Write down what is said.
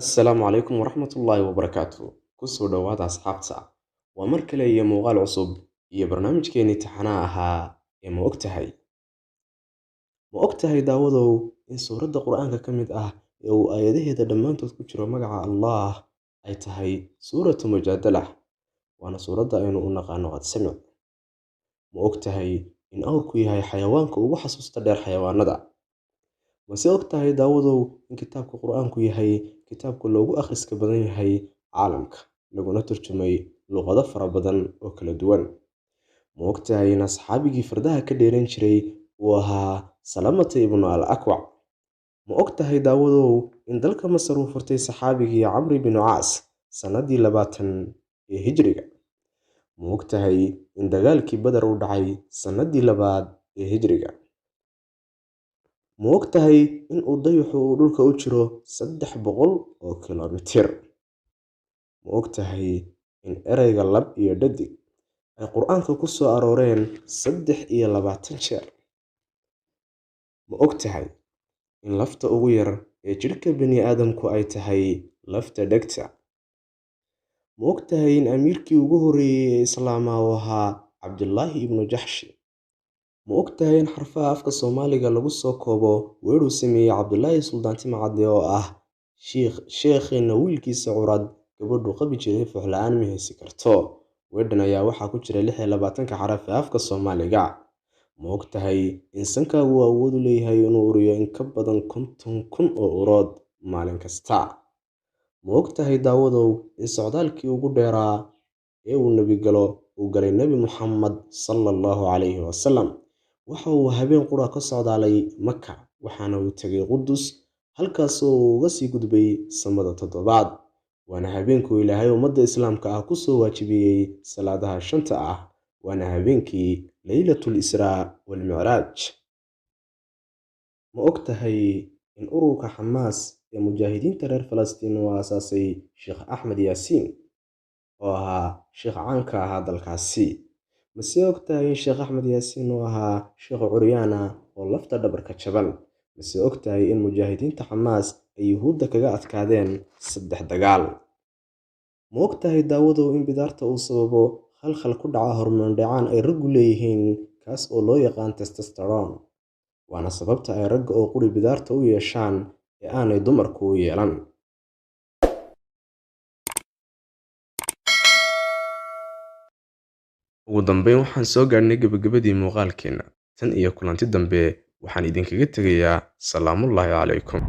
Assalaamu calaykum waraxmatullaahi wabarakaatu. Kusoo dhowaada asxaabta. Waa mar kale iyo muuqaal cusub iyo barnaamijkeenii taxanaha ahaa ee Ma Ogtahay? Ma ogtahay, daawadow, in suuradda Qur'aanka ka mid ah ee uu aayadaheeda dhammaantood ku jiro magaca Allaah ay tahay Suuratu Mujaadalah, waana suuradda aynu u naqaano Qad Samic. Ma ogtahay in awrku yahay xayawaanka ugu xasuusta dheer xayawaanada? Mase ogtahay, daawadow, in kitaabka Qur'aanku yahay kitaabka loogu akhriska badan yahay caalamka, laguna turjumay luqado fara badan oo kala duwan? Ma ogtahay in asxaabigii fardaha ka dheerayn jiray uu ahaa Salamata ibnu al-Akwac? Ma ogtahay, daawadow, in dalka Masar uu furtay saxaabigii Camri binu Caas sanadii 20 ee Hijriga? Ma ogtahay in dagaalkii Badar uu dhacay sanadii labaad ee Hijriga? Ma ogtahay in uu dayaxu uu dhulka u jiro 300 oo kiiloomitir? Ma ogtahay in ereyga lab iyo dhadig ay Qur'aanka ku soo arooreen 23 jeer? Ma ogtahay in lafta ugu yar ee jidhka bini'aadamku ay tahay lafta dhegta? Ma ogtahay in amiirkii ugu horreeyay ee Islaama uu ahaa Cabdillaahi ibnu Jaxshi? Ma ogtahay in xarfaha afka Soomaaliga lagu soo koobo weeruu sameeyey Cabdulaahi Suldaan Timacadde oo ah sheekheena wiilkiisa curad gabadhu qabi jiray foox la'aan ma heesi karto? Weedhan ayaa waxaa ku jira 26-ka xaraf ee afka Soomaaliga. Ma ogtahay in sankaagu uu awood u leeyahay inuu uriyo in ka badan 50,000 oo urood maalin kasta? Ma ogtahay, daawadow, in socdaalkii ugu dheeraa ee uu nebi galo uu galay Nebi Muxamed sala allahu calayhi wasalam? Waxa uu habeen qura ka socdaalay Maka, waxaana uu tegay Qudus, halkaasoo uu uga sii gudbay samada toddobaad. Waana habeenkuu Ilaahay ummadda islaamka ah kusoo waajibiyey salaadaha shanta ah, waana habeenkii Laylatul Israa walMicraaj. Ma ogtahay in ururka Xamaas ee mujaahidiinta reer Falastiin uu aasaasay Sheekh Axmed Yaasiin oo ahaa sheekh caanka ahaa dalkaasi? Mase ogtahay in Sheekh Axmed Yaasiin uu ahaa sheekh curyaana oo lafta dhabarka jaban? Mase ogtahay in mujaahidiinta Xamaas ay Yuhuudda kaga adkaadeen 3 dagaal? Ma ogtahay, daawadow, in bidaarta uu sababo khalkhal ku dhaca hormoon dheecaan ay raggu leeyihiin, kaas oo loo yaqaan testosterone, waana sababta ay ragga oo quri bidaarta u yeeshaan ee aanay dumarku u yeelan? Ugu dambeyn, waxaan soo gaadhnay gabagabadii muuqaalkeenna. Tan iyo kulanti dambe, waxaan idinkaga tegayaa salaamullaahi calaykum.